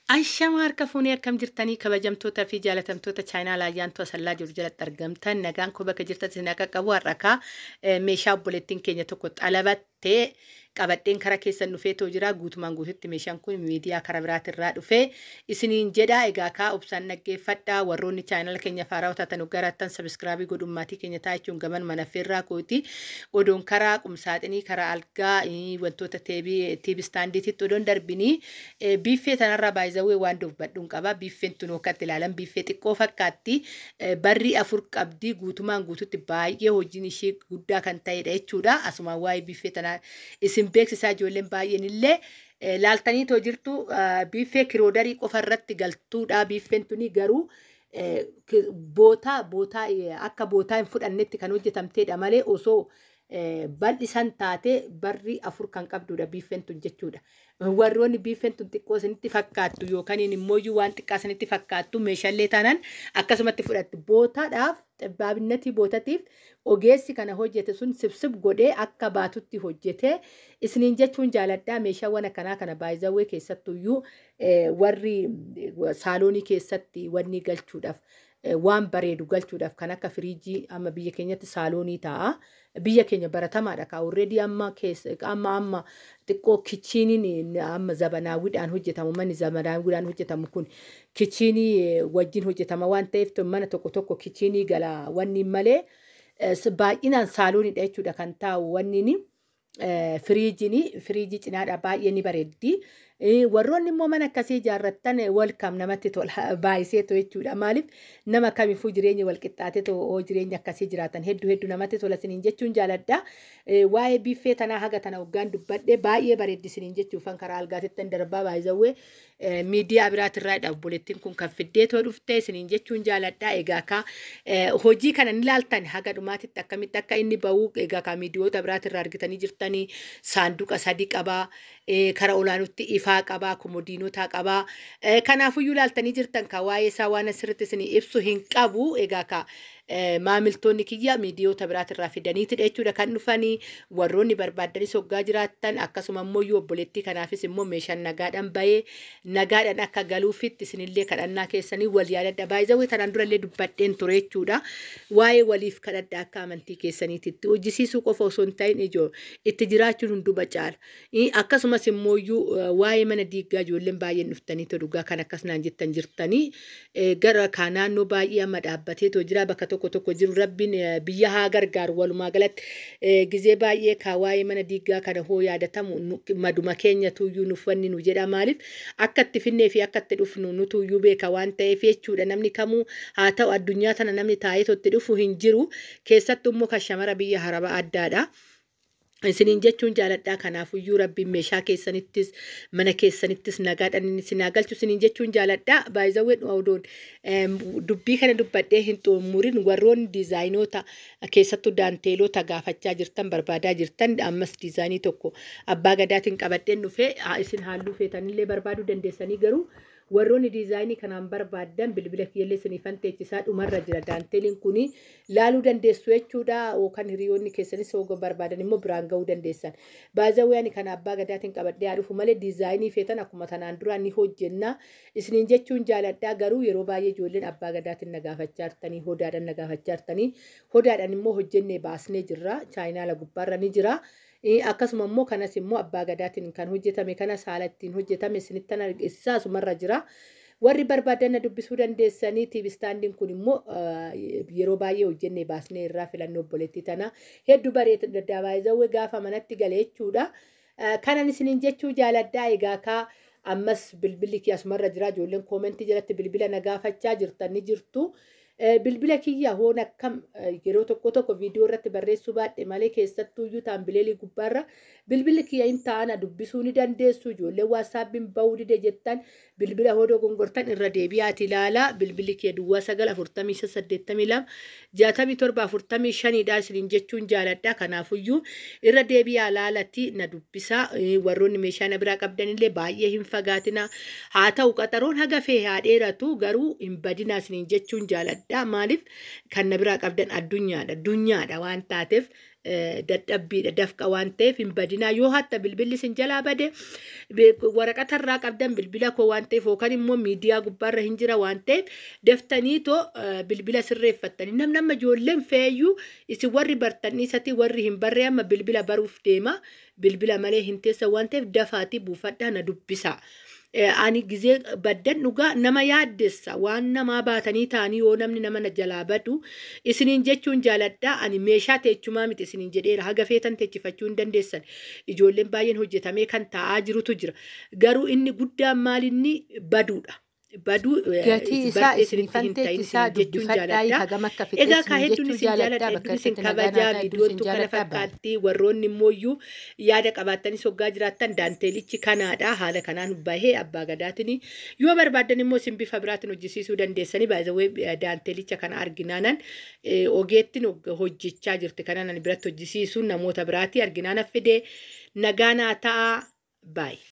Ashama harka fuunee akkam jirtanii kabajamtoota fi jaalatamtoota chaayinaa laayyaantu asallaa jiru jalatti argamtan nagaan koo bakka jirtan isin akka qabu har'akaa meeshaa obboleettiin keenya tokko xalabattee qabadheen karaa keessan dhufee too jira. Guutumaan guututti meeshaan kun miidiyaa karaa biraatirraa dhufee isiniin jedha. Egaa kaa obsaan dhaggeeffadhaa. Warroonni chaayinala keenya faaraa taatan garattan sabiskiraabii godhummaatii keenya taa'ichuun gaman mana feerraa kooti odoon karaa qumsaaxinii karaa algaa wantoota TV istaandiititti odoon darbinii biiffee tanarraa baay'izawwee waan dubbadhuun qaba. Biiffeen tun akkatti ilaalan biiffee xiqqoo fakkaatti, barri 4 qabdi. Guutumaan guututti baay'ee hojiin ishee guddaa kan ta'edha jechuudha. Asumaan waa'ee biiffee tanaa isin beeksisaa. Ijoolleen baay'een illee laaltanii too jirtu. Biiffee kiroodarii qofa irratti galtuudha. Biiffeen tuni garuu bootaa bootaa akka bootaa hin fudhannetti kan hojjetamteedha malee osoo bal'isan taate barri 4 kan qabdudha biiffeen tun jechuudha. Warroonni biiffeen tun xiqqoo isinitti fakkaattu yookaan immoo waan xiqqaa isinitti fakkaattu meeshaalee taanaan akkasumatti fudhattu. Bootaadhaaf xibbaabinnatii bootatiif ogeessi kana hojjete sun sibsib godhee akka baatutti hojjete isiniin jechuun jaaladhaa. Meeshaawwan akkanaa kana baay'izawwee keessattuyyuu warri saaloonii keessatti wanni galchuudhaaf, waan bareedu galchuudhaaf, kan akka firiijii amma biyya keenyatti saaloonii ta'a. Biyya keenya baratamaadha kaa already. Amma keessa amma xiqqoo kitcheniin amma zabanaawwiidhaan hojjetamu, manni zabanaawwiidhaan hojjetamu kun kitchenii wajjin hojjetama waan ta'eef mana tokko tokko kitchenii gala wanni malee baay'inaan saalooniidha jechuudha kan taa'u wanni firiijiin. Firiijii cinaadha baay'ee ni bareeddi. Warroonni immoo mana akkasii ijaarrattan welcome, namatti tola baay'iseetu jechuudha. Maaliif nama kamiifuu jireenya wal qixxaatee oo jireenya akkasii jiraatan hedduu hedduu namatti tola isiniin jechuun jaaladha. Waa'ee biiffee tanaa haga tana hoggaan dubbadhe baay'ee bareeddi isiniin jechuufan karaa algaatittan darbaa. Baay'izawwee miidiyaa biraatirraa obboleettiin kun kan fiddeetoo dhufte isiniin jechuun jaaladha. Egaa ka hojii kana ni ilaaltan haga dhumaatitti akkamitti akka inni bahu. Egaa ka miidiyoota biraatirraa argitanii jirtanii, saanduqa 3 qabaa, kara olaanutti ifaa qabaa, komodiinota qabaa. Kanaafuyyuu ilaaltanii jirtan ka waa'ee isaa waan asirratti isinii ibsu hin qabu. Egaa ka maamiltoonni kiyya miidiyoota biraatirraa fidaniitidha jechuudha kan dhufanii. Warroonni barbaadanis hoggaa jiraattan, akkasuma immoo obboleettii kanaafis immoo meeshaan nagaadhaan bahee nagaadhaan akka galuufitti isinillee kadhannaa keessanii wal yaadadha. Baay'ee tanaan durallee dubbadheen ture jechuudha. Waa'ee waliif kadhadha akka amantii keessaniititti. Hojjisiisuu qofa osoo hin ta'in ijoo itti jiraachuun hunduma caala. Akkasumas immoo waa'ee mana diiggaa ijoolleen baay'een dhuftanii dhugaa kan akkas naan jettan jirtanii, gara kaa naannoo baay'ee amma dhaabbatee jira, bakka tokko tokko jiru. Rabbiin biyya haa gargaaru. Walumaa galatti gizee baay'ee kaa waa'ee mana diiggaa kana hoo yaadatamu maduma keenya tuyyuu nuuf wanni nu jedha. Maaliif akka itti finnee fi akka itti dhufnu nutuyyuu beeka waan ta'eef jechuudha. Namni kamuu haa ta'u addunyaa tana namni taa'ee itti dhufu hin jiru, keessattuu immoo kan shamara biyya haraba addaadha. Isiniin jechuun jaaladhaa. Kanaafuyyuu Rabbiin meeshaa keessanittis mana keessanittis nagaadhaan isin haa galchu isiniin jechuun jaaladhaa. Baay'izawween odoon dubbii kana dubbadhee hin xumurin, warroonni diizaayinoota keessattuu daanteelota gaafachaa jirtan, barbaadaa jirtan, ammas diizaayinii tokko abbaa gadaatiin qabadheen dhufee. Isin halluu feetanillee barbaaduu dandeessanii, garuu warroonni diizaayinii kanaan barbaaddan bilbila kiyyallee isiniifan teechisaa, dhumarra jira daanteeliin kuni, laaluu dandeessu jechuudha. Yookaan hiriyoonni keessanis hoo barbaadan immoo biraan ga'uu dandeessan. Baazawwee ani kana abbaa gadaatiin qabadhee haa dhufu malee diizaayinii feetan akkuma tanaan duraa ni hojjenna isiniin jechuun jaaladhaa. Garuu yeroo baay'ee ijoolleen abbaa gadaatiin na gaafachaa jirtanii, hodaadhaan na gaafachaa jirtanii, hodaadhaan immoo hojjennee baasnee jirra, chaayinaala gubbaarra ni jira. Akkasuma immoo kanas immoo abbaa gadaatiin kan hojjetame kanas haala ittiin hojjetame isinittan argisiisaa, asumarra jira. Warri barbaadan na dubbisuu dandeessanii. TV standiin kun immoo yeroo baay'ee hojjennee baasnee irraa filannoo obboleettii tana hedduu bareeda daddabaayizawwee gaafa manatti gale jechuudha. Kanan isiniin jechuu jaaladhaa. Egaa kaa ammas bilbilli kiyya asumarra jira. Ijoolleen commentii jalatti bilbila na gaafachaa jirtan ni jirtu. Bilbila kiyya hoon akkam yeroo tokko tokko viidiyoo irratti barreessuu baadhe malee keessattuuyyuu thumbnailii gubbaarra bilbilli kiyya hin ta'ana dubbisuu ni dandeessu. Ijoolleen WhatsAppiin bahuu dide jettan bilbila hodoo gongortan irra deebi'aati ilaalaa. Bilbilli kiyya 0945826745dha isiniin jechuun jaaladha. Kanaafuyyuu irra deebi'aa ilaalatti na dubbisaa. Warroonni meeshaa na biraa qabdanillee baay'ee hin fagaatina. Haa ta'u qaxaroon haga fee haa dheeratu, garuu hin badinaa isiniin jechuun jaaladha. Maaliif kan na biraa qabdan addunyaadha, addunyaadha waan taateef. Dadhabbiidha, dafqa waan ta'eef hin badinaa. Yoo hatta bilbilli isin jalaa bade, waraqatarraa qabdan bilbila koo waan ta'eef, yookaan immoo miidiyaa gubbaarra hin jira waan ta'eef, daftanii too bilbila sirreeffattanii. Namni amma ijoolleen feeyyuu, isin warri bartan isatti, warri hin barree amma bilbila baruuf deema. Bilbila malee hin teessa waan ta'eef, dafaatii buufadhaa, na dubbisaa. Ani gizee baddan dhugaa nama yaaddessa, waan namaa baatanii ta'anii yoo namni nama na jalaa badu isiniin jechuun jaaladhaa. Ani meeshaa teechumaa miti isiniin jedheera. Haga feetan teechifachuu hin dandeessan. Ijoolleen baay'een hojjetamee kan taa'aa jirutu jira. Garuu inni guddaan maalinni baduudha. Baduu Gatii isaa bartee isinitti isinifan hin ta'in teechisaa isiniin jechuun dubbifadhaa jaaladha. hagam akka fixe Egaa kaa isiniin hedduun jechuu isin jaaladha, jaaladhaa. Bakka hedduun isin irratti nagaa kabajaa. naa ta'a, hedduu Viidiyoon isin kana jaaladhaa baay'ee. fakkaatti. Warroonni immooyyuu yaada qabaattanis hoggaa jiraattan, daanteelichi kanaadha. Haala kanaan bahee abbaa gadaatiin yoo barbaaddan immoo isin bifa biraatiin hojjisiisuu dandeessanii. Baay'ee daanteelicha kana arginaanan ogeettiin hojjechaa jirti. Kanaan ani biratti hojjisiisuun namoota biraatii arginaanan fidee. Nagaa naa ta'a, baay'ee.